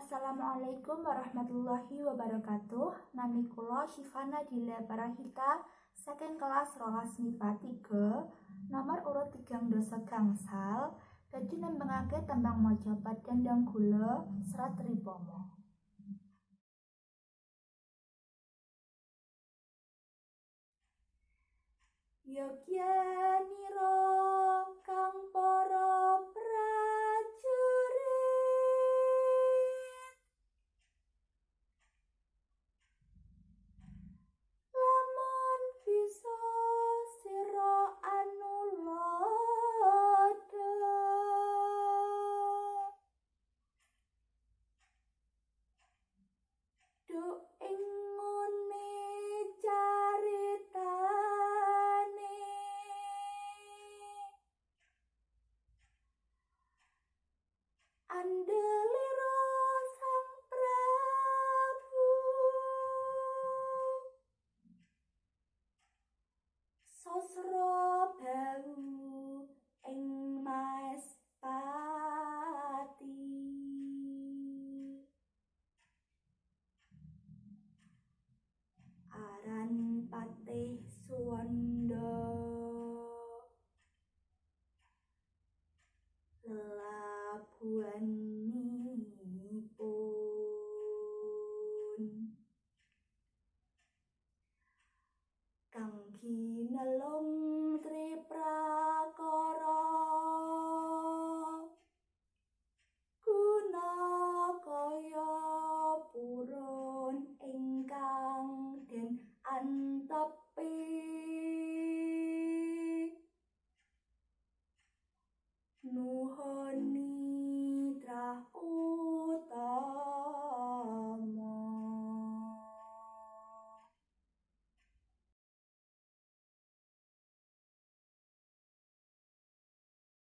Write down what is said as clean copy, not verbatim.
Assalamualaikum warahmatullahi wabarakatuh. Nami kula Syifana Dila Parahita saking kelas 12 MIPA 3 nomor urut 3 gangsal badhe nembangake tembang macapat Dandang Gula Serat Tripama. Yogyanira kang para prajurit, lamun bisa sira anulada, duk ing ngene caritane, andelira Sang Prabu Sosro bau ing Maespati. Aran Patih Suwanda lelabuhanipun kang ginelung